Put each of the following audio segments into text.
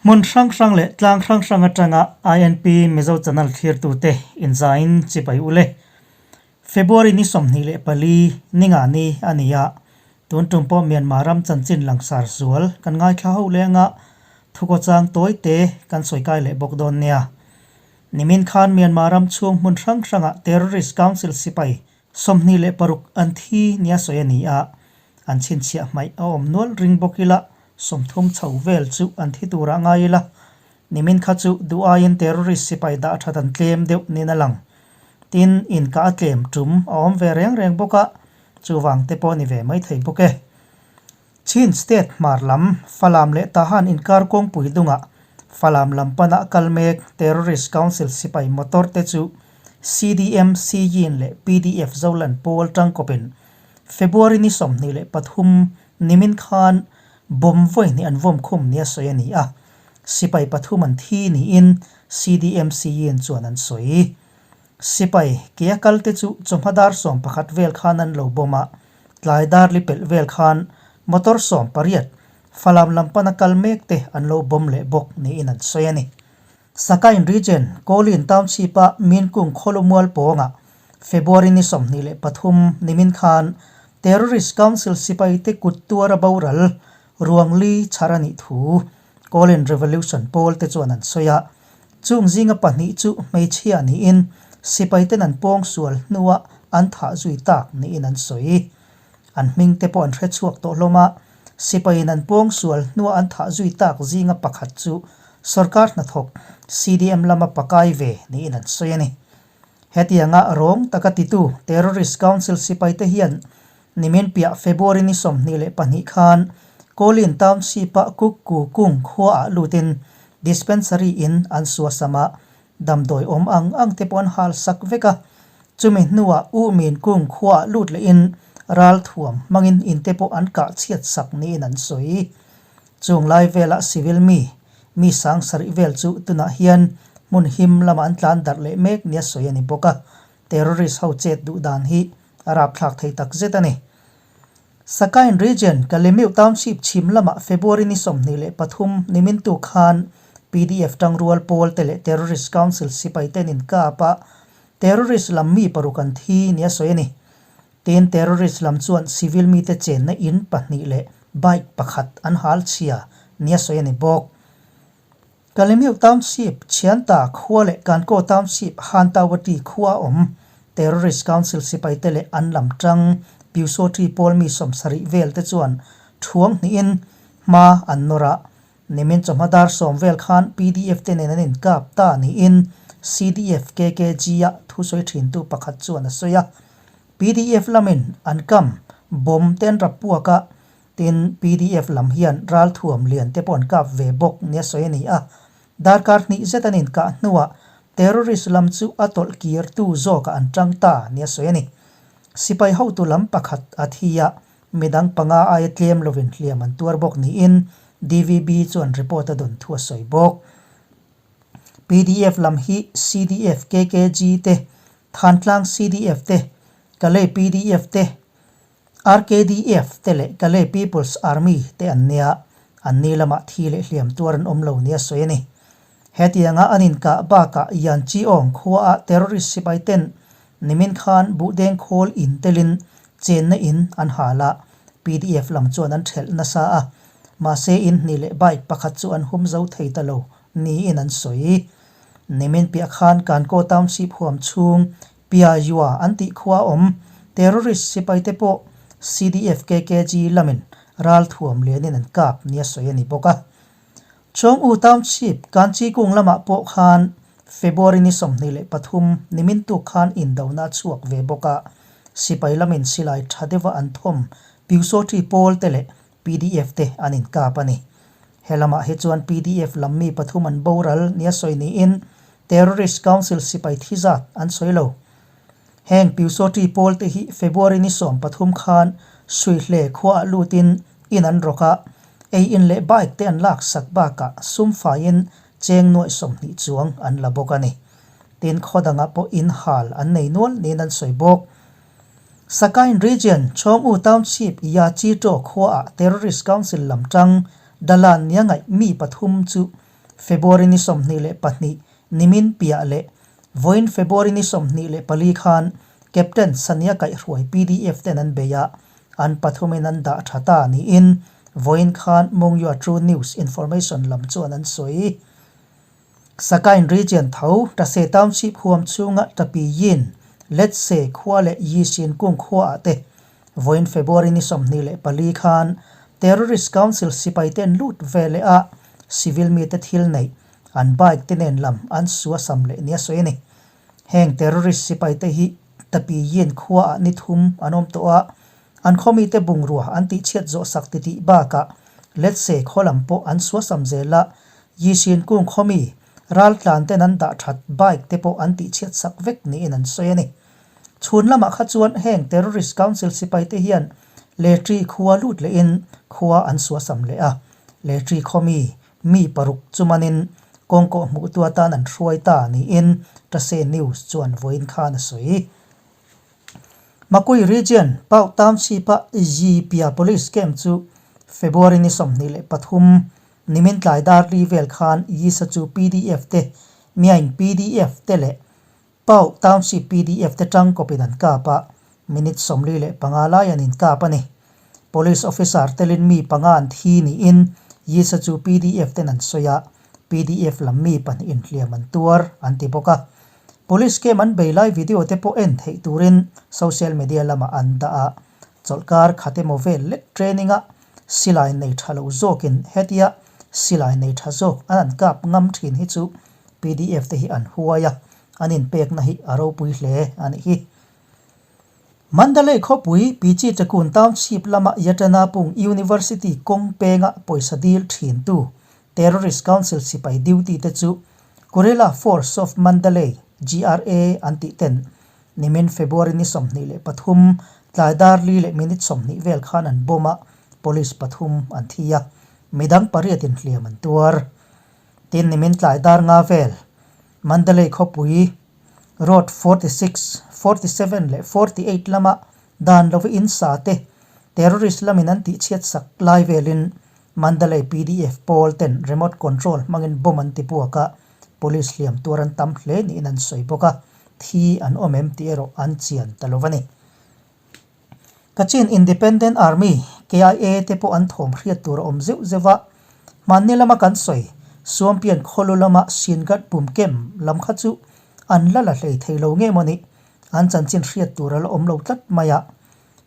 Hmun hrang hrang leh tlang hrang hrang atanga INP Mizo Channel thlirtute inzaiin chipai u le. February ni 24 ninga ni a ni a, tun tum pawh Myanmar ram chanchin langsar zual kan ngaithla ho leng a, thukawchang tawi te kan sawi kai leh bawk dawn nia. Nimin khan Myanmar ram chhung hmun hrang hrangah Terrorist Council sipai 26 an thi nia sawi a ni a, an chhinchhiah hmaih a awm nual ring bawk ila 30 chho vel chu an thi turah ngai ila, nimin kha chu duh aiin terrorist sipai dah that an tlem deuh niin a lang. Tin, inkah a tlem tum a awm ve reng reng bawk a, chuvang te pawh a ni ve maithei bawk e. Chin State hmar lam Falam leh Tahan inkar kawngpui dungah Falam lam pana kal mek Terrorist Council sipai motor te chu CDM, Siyin leh PDF Zoland pawl tangkawpin February ni 23 nimin khan bomb vawi hnih an vawm khum nia sawi a ni a, sipai pathum an thi niin CDM, Siyin chuan an sawi. Sipai ke a kal te chu chawhma dar 11 vel khan an lo bomb a, Tlai dar li pelh vel khan motor 18 Falam lam pana kal mek te an lo bawm leh bawk niin an sawi a ni. Sakain Region, Kawlin Township-a Minkung khawlu mual pawngah February ni 23 nimin khan Terrorist Council sipaite kut tuara boral ruang li chhar a nih thu Kawlin Revolution pawl te chuan an sawi a. Chung zinga pahnih chu hmeichhia niin sipaiten an pawng sual hnuah an thah zui tak niin an sawi. An hming te pawh an hre chhuak tawh hlawm a, sipaiin an pawng sual hnuah an thah zui tak zinga pakhat chu sorkar hnathawk CDM lama pakai ve niin an sawi a ni. Hetianga rawng taka titu Terrorist Council sipaite hian Nimin piah February ni 22 khan Kawlin Township-a Kukku Kung khuaah lutin dispensary in an suasam a, damdawi awm ang ang te pawh an hal sak vek a. Chumi hnuah U Min Kung khuaah lut lehin ral thuam hmangin in te pawh an kah chhiat sak niin an sawi. Chung lai velah civil mi, mi sang sarih vel chu tunah hian hmun him lamah an tlan darh leh mek nia sawi a ni bawk a. Terrorist ho chet duh dan hi a rapthlak thei tak zet a ni. Sakain Region, Kalemiu Township chhim lamah February ni 23 nimin tu khan PDF tangrual pawl te leh Terrorist Council sipai ten inkap a, terrorist lam mi paruk an thi nia sawi a ni. Tin, terrorist lam chuan civil mite chenna in pahnih leh bike pakhat an hal chhia nia sawi a ni bawk. Kalemiu Township, Chhianta khua leh Kankaw Township, Hantawati khua a awm. Terrorist Council sipaite leh an lam tang Pyusawṭi pawl mi 70 vel te chuan thuang hnihin hma an nawr a. Nimin chawhma dar 10 vel khan PDF te nen an inkap ta niin CDF KKG-a thusawi thintu pakhat chuan a sawi a. PDF lamin an kam bomb te an rap puak a, Tin, PDF lam hian ralthuam lian te pawh an kap ve bawk nia sawi a ni a. Darkar hnih zet an inkah hnuah terrorist lam chu a tawlh kirtu zawkah an tang ta nia sawi a ni. Sipai hotu lam pakhat a thi a, midang panga aia tlem lovin hliam an tuar bawk niin DVB chuan report a dawn thu a sawi bawk. PDF lam hi CDF KKG te, Thantlang CDF te, Kalay PDF te, RKDF te leh Kalay People's Army te an nia, an ni lamah thi leh hliam tuar an awm lo nia sawi a ni. Hetianga an inkah bakah Yan Chi Aung khuaah terrorist sipai ten nimin khan buhdeng khawl in telin chenna in an hal a, PDF lam chuan an thelh nasa a, mahse in hnih leh bike pakhat chu an hum zo thei ta lo niin an sawi. Nimin piah khan Kankaw Township huam chhung Pia Yua an tih khua awm terrorist sipai te pawh CDF KKG lamin ral thuam lianin an kap nia sawi a ni bawk a. Chawng U Township Kanchi kung lamah pawh khan February ni 23 nimin tuk khan indona a chhuak ve bawk a, sipai lamin silai tha deuha an thawm Pyusawṭi pawl te leh PDF te an inkap a ni. He lamah hi chuan PDF lam mi pathum an boral nia sawi niin Terrorist Council sipai thi zat an sawi lo. Heng Pyusawṭi pawl te hi February ni 13 khan Suihle khuaah lutin in an rawk a, ei in leh bike te an lak sak bakah sum faiin cheng nuaih 20 chuang an la bawk a ni. Tin, khaw dangah pawh in hal an nei nual niin an sawi bawk. Sakain Region, Chawng U Township, Ya Chi Taw khuaah Terrorist Council lam tang Dalan nia ngaih mi pathum chu. February ni 22 nimin piah leh vawiin February ni 24 khan Captain Sania kaihhruai pdf ten an bei a, an pathumin an dah tha ta niin vawiin khan Mungyu True News Information lam chuan an sawi. Sakain Region tho Tase Township huam chhunga Tapi Yin, Letse khua leh Yishin Kung khuaah te vawiin February ni 24 khan Terrorist Council sipai ten lut ve leh a, civil mite thil neih an bike te nen lam an sua sam leh nia sawi a ni. Heng terrorist sipai te hi Tapi Yin khuaah ni thum an awm tawh a, an khaw mite bungrua an tihchhiat zawh sak titih bakah Letse khaw lam pawh an sua sam zel a, Yishin kung khaw mi raltlan ten an dah that bike te pawh an tihchhiat sak vek niin an sawi a ni. Chhun lamah kha chuan heng terrorist council sipai te hian Letri khua lut lehin khua an sua sam leh a, Letri khaw mi Mi paruk chu manin kawngkawh hmuhtu atan an hruai ta niin Tase News chuan vawiin khan a sawi. Makui Region, Pau Township-a Yipia Police Camp chu February ni 23 nimin tlai dar li vel khan Yisa chu pdf te, Myaing pdf te leh Pau Township pdf te tangkawpin an kap a, minute 45 lai an inkap a ni. Police officer telin mi panga an thi niin Yisa chu pdf ten an sawi a, pdf lam mi pahnihin hliam an tuar an ti bawk a. Police camp an bei lai video te pawh en theih turin social media lamah an dah a, chawlhkar khat emaw vel lek training a silai nei tha lo zawkin hetia silai nei tha zawk an an kap ngam thin hi chu Pdf te hi an huai a, an inpekna hi a ropui hle a nih hi. Mandalay khawpui Pichi Chakun Township lama Yatanapung University kawng penga pawisa dil thintu Terrorist Council sipai duty te chu Guerrilla Force of Mandalay, GRA, an tih ten nimin February ni 23 tlai dar li leh minute 20 vel khan an bomb a, police pathum an thi a, midang pariatin hliam an tuar. Tin nimin tlai dar nga vel Mandalay khawpui Road 46, 47 leh 48 lama dan lova in sa te terrorist lamin an tihchhiat sak lai velin Mandalay pdf pawl ten remote control hmangin bomb an ti buak a, police hliam tuar an tam hle niin an sawi bawk a, thi an awm em tih erawh an chian ta lo a ni. Kachin Independent Army, KIA, te pawh an thawm hriat tur a awm zeuh zeuh a, hmanni lama kan sawi Suampian khawlu lama Singat bum kem lam kha chu an la la hlei thei lo nge maw ni, an chanchin hriat tur a la awm lo tlat mai a.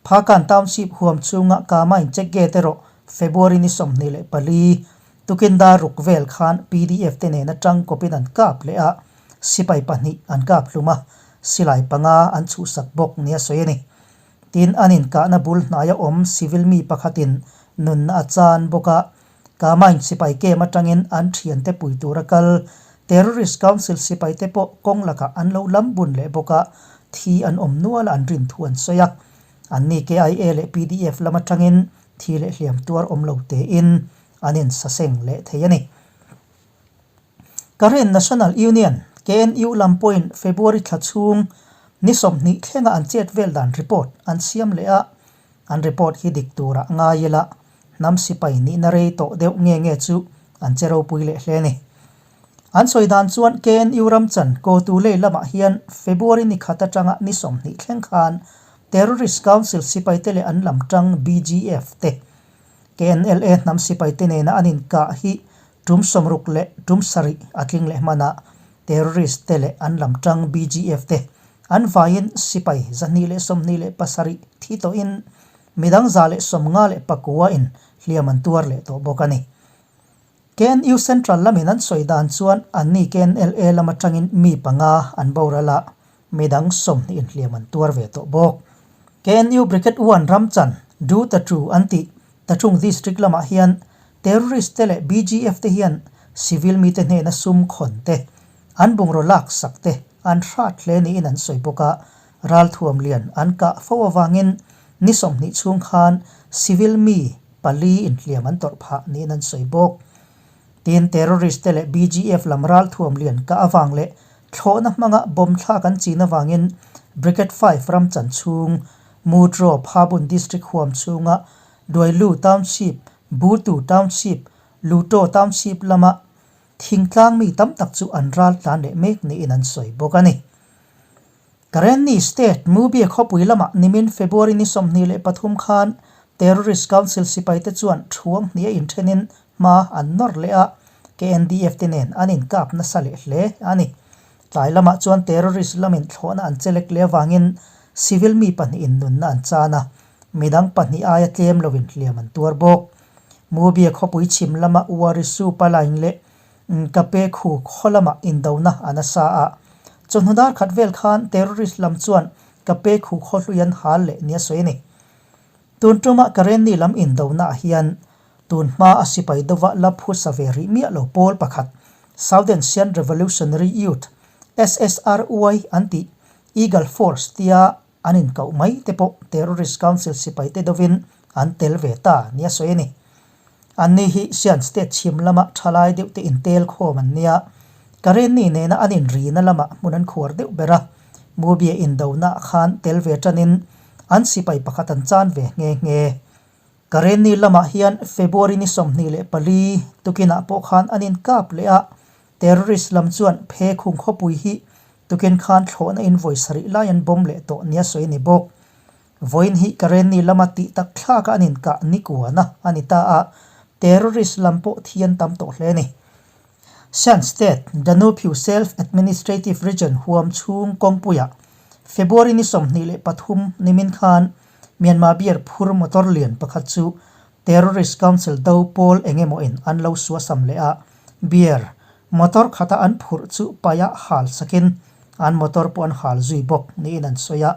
Phakan Township huam chhunga Kamain check gate erawh February ni 24, tukin dar ruk vel khan pdf te nena tangkawpin an kap leh a, sipai pahnih an kap hlum a, silai panga an chhuhsak bawk nia sawi a ni. Tin, an inkahna bul hnaia awm civil mi pakhatin nunna a chan bawk a, Kamain sipai camp atangin an thiante pui tura kal Terrorist Council sipaite pawh kawng lakah an lo lam bun leh bawk a, thi an awm nual a an rin thu an sawi a. Anni KIA leh pdf lam atangin thi leh hliam tuar awm lo tein an insaseng leh thei a ni. Karen National Union, KNU, lam pawhin February thla chhung ni 20 thlenga an chet vel dan report an siam leh a, an report hi dik turah ngai ila hnam sipai nihna rei tawh deuh nge nge chu an che ropui leh hle a ni. An sawi dan chuan KNU ramchan Kotu lei lamah hian February ni khat atanga ni 20 thleng khan Terrorist Council sipaite leh an lam tang BGF te KNLA hnam sipaite nena an inkah hi tum 60 leh tum sarih a tling leh hman a, terrorist te leh an lam tang BGF te an vaiin sipai 227 thi tawhin midang 159 in hliam an tuar leh tawh bawk a ni. KNU Central lamin an sawi dan chuan anni KNLA lam atangin mi panga an boral a, midang 20 in hliam an tuar ve tawh bawk. KNU Brigade One ramchan Du Ta Chu an tih Tachung District lamah hian terrorist te leh BGF te hian civil mite hnena sum khawn te, an bungraw lak sak te an hrat hle niin an sawi bawk a, ralthuam lian an kah fo avangin ni 20 chhung khan civil mi pali inhliam an tawrh phah niin an sawi bawk. Tin, terrorist te leh BGF lam ralthuam lian kah avang leh thlawhna hmanga bomb thlak an chin avangin Brigade Five ram chan chhung Mutro Phabun District huam chhunga Duailu Township, Butu Township, Luto Township lama. Thingtlang mi tam tak chu an ral tlan leh mek niin an sawi bawk a ni. Karenni State Mubia khawpui lamah nimin February ni 23 khan Terrorist Council sipaite chuan thuang hnih a inthenin hma an nawr leh a, KNDF te nen an inkap nasa leh hle a ni. Tlai lamah chuan terrorist lamin thlawhna an chelek leh avangin civil mi pahnihin nunna an chan a, midang pahnih aia tlem loin hliam an tuar bawk. Mubia khawpui chhim lama Warisu Palaing leh Nkape khu khaw lamah indona a nasa a. Chawhnu dar khat vel khan terrorist lam chuan Kape khu khaw hlui an hal leh nia sawi a ni. Tun tuma Karenni lam indonaah hian tun hma a sipai dova la phusa ve rih miah lo pawl pakhat Southern Shan Revolutionary Youth, SSRY, an tih Eagle Force tia an inkoh mai te pawh Terrorist Council sipaite dovin an tel ve ta nia sawi a ni. Anni hi Shan State chhim lama thalai deuh te intel khawm an nia. Karenni nena an inrina lamah hmun an khuar deuh ber a, Mubia indonaah khan tel ve tanin an sipai pakhat an chan ve nghe nghe. Karenni lamah hian February ni 24 tukinah pawh khan an inkap leh a, terrorist lam chuan phe khung khawpui hi tukin khan thlawhna in vawi sarih lai an bomb leh tawh nia sawi a ni bawk. Vawiin hi Karenni lama tih tak thlaka an inkah ni kuana a ni ta a, terrorist lam pawh thi an tam tawh hle a ni. Shan State, Danuphiu Self-Administrative Region huam chhung kawngpuiah February ni 23 nimin khan Myanmar beer phur motor lian pakhat chu Terrorist Council do pawl eng emaw in an lo suasam leh a, beer motor khata an phurh chu paiah hal sakin an motor pawh an hal zui bawk niin an sawi a,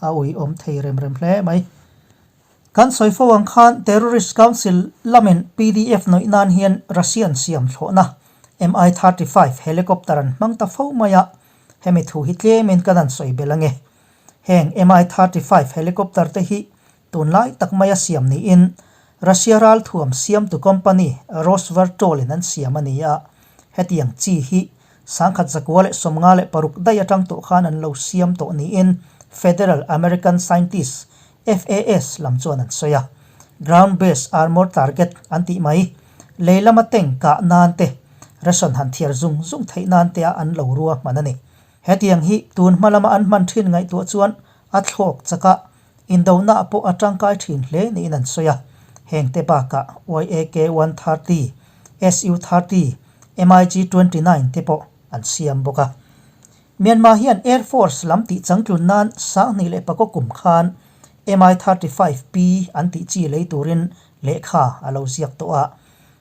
a uiawm thei rem rem hle mai. Kan sawi fo ang khan Terrorist Council lamin pdf nawih nan hian Russian siam thlawhna Mi 35 helicopter an hmang ta fo mai a, hemi thu hi tlemin kan han sawi belh ange. Heng Mi 35 helicopter te hi tunlai tak maia siam niin Russia ralthuam siamtu company Rosvertol in an siam a ni a, hetiang chi hi 1956 daih atang tawh khan an lo siam tawh niin Federal American Scientist, FAS, lam chuan an sawi a. Ground Based Armored Target an tih mai, lei lama tank kah nan te, ration han thiar zung zung theih nan te ah an lo rua hman a ni. Hetiang hi tun hma lama an hman thin ngaihtuah chuan a thlawk chak a, indonaah pawh a tangkai thin hle niin an sawi a. Hengte bakah YAK 130, SU 30, MiG 29 te pawh an siam bawk a. Myanmar hian Air Force lam tih changtlun nan 2004 kum khan Mi 35 P an tih chi lei turin lehkha a lo ziak tawh a.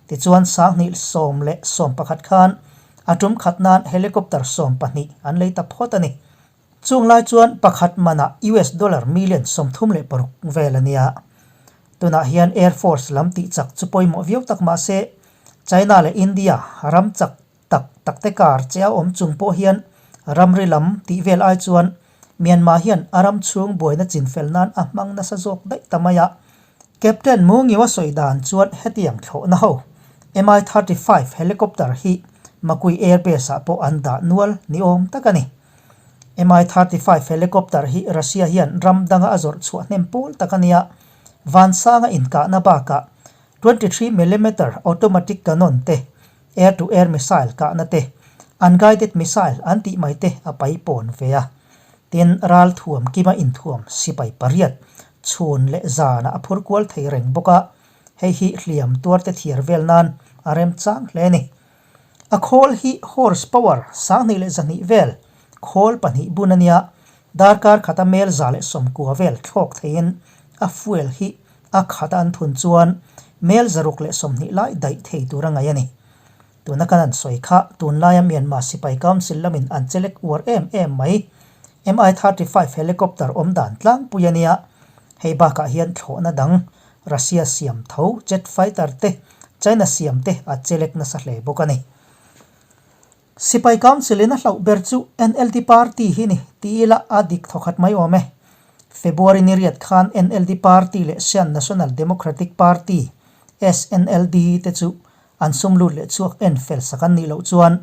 Tichuan 2011 khan a tum khat nan helicopter 12 an lei ta phawt a ni. Chung lai chuan pakhat manah US dollar million 36 vel a nia. Tunah hian Air Force lam tih chak chu pawimawh viau tak mahse China leh India ram chak tak tak te kar che a awm chung pawh hian ramri lam tih vel ai chuan Myanmar hian a ram chhung buaina chinfel nan a hmang nasa zawk daih ta mai a. Captain Mungiwa sawi dan chuan hetiang thlawhna ho Mi 35 helicopter hi Makui Air Base ah pawh an dah nual ni awm tak a ni. Mi 35 helicopter hi Russia hian ram danga a zawrh chhuah hnem pawl tak a nia, vansanga inkahna bakah 23 millimeter automatic cannon te, air-to-air missile kahna te, unguided missile an tih mai te a pai pawn ve a. Tin, ral thuam kima inthuam sipai pariat chhun leh zanah a phur kual thei reng bawk a, hei hi hliam tuarte thiar vel nan a remchang hle a ni. A khawl hi horse power 2100 vel khawl pahnih bun a nia, darkar khata mel 190 vel thlawk theiin a fuel hi a khata an thun chuan mel 620 lai daih thei tur a ngaih a ni. Tuna kan an sawi kha tunlaia Myanmar sipai council lamin an chelek uar em em mai. Mi 35 helicopter awm dan tlangpui a nia. Hei bakah hian thlawhna dang Russia siam tho jet fighter te China siam te a chelek nasa hle bawk a ni. Sipai Council in a hlauh ber chu NLD party hi ni ti ila a dik thawkhat mai awm e. February ni riat khan NLD party leh Shan National Democratic Party, SNLD, te chu an sum lut leh chhuak en fel sak an nih loh chuan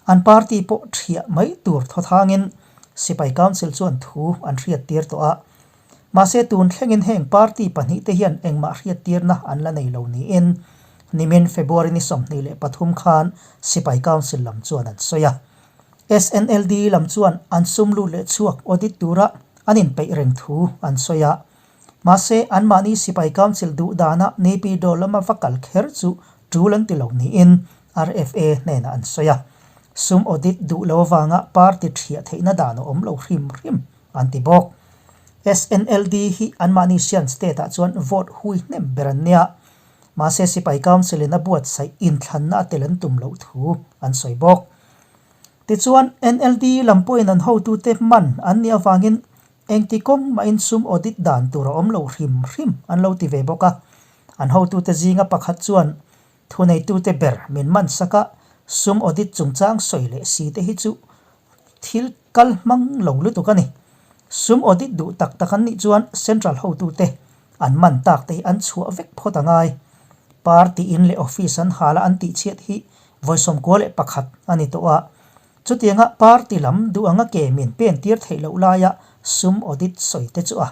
an party pawh thiah mai tur thawthangin Sipai Council chuan thu an hriattir tawh a. Mahse tun thlengin heng party pahnih te hian engmah hriattirna an la nei lo niin. Nimin February ni 23 khan Sipai Council lam chuan an sawi a. SNLD lam chuan an sum lut leh chhuak audit tura an inpeih reng thu an sawi a. Mahse, anmahni Sipai Council duh dana Naypyidaw lama va kal kher chu tul an ti lo niin RFA hnenah an sawi a. Sum audit duh lo avanga party thiah theihna dan a awm lo hrim hrim an ti bawk. SNLD hi anmahni Shan State-ah chuan vote hui hnem ber an nia. Mahse, Sipai Council-in a buatsaih inthlanna a tel an tum loh thu an sawi bawk. Tichuan, NLD lam pawhin an hotute man an nih avangin Engti kawng mahin sum audit dan tur a awm lo hrim hrim an lo ti ve bawk a. An hotute zinga pakhat chuan thuneitute ber min man sak a, sum audit chungchang sawi leh si te hi chu thil kal hmang lo lutuk a ni. Sum audit duh tak tak an nih chuan central hotute an man tak te hi an chhuah vek phawt a ngai. Party in leh office an hal a an tihchhiat hi vawi 91 a ni tawh a. Chutianga party lam duh anga ke min pen tir theih loh laia sum audit sawi te chu a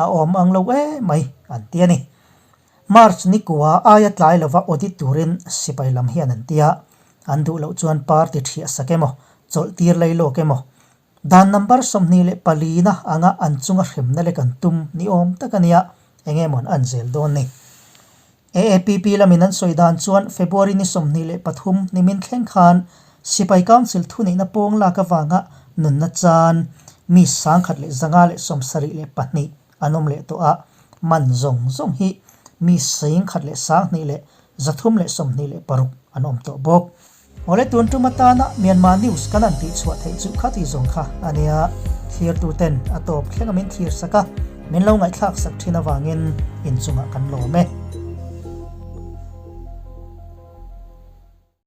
a awm ang lo e mai an ti a ni. March ni kua aia tlai lova audit turin sipai lam hian an ti a, an duh loh chuan party thiah sak emaw, chawlh tir lei lawk emaw, dan number 24 na anga an chunga hremna lek an tum ni awm tak a nia, eng emaw an zel dawn ni. AAPP lamin an sawi dan chuan February ni 23 nimin thleng khan Sipai Council thuneihna pawng lak avanga nunna chan mi 1172 an awm leh tawh a, man zawng zawng hi mi 112326 an awm tawh bawk. Awle tun tum atana Myanmar News kan han tih chhuah theih chu khati zawng kha a nia. Thlir tuten a tawp thleng a min thlir sak a, min lo ngaihthlak sak thin avangin inchungah kan lawm e.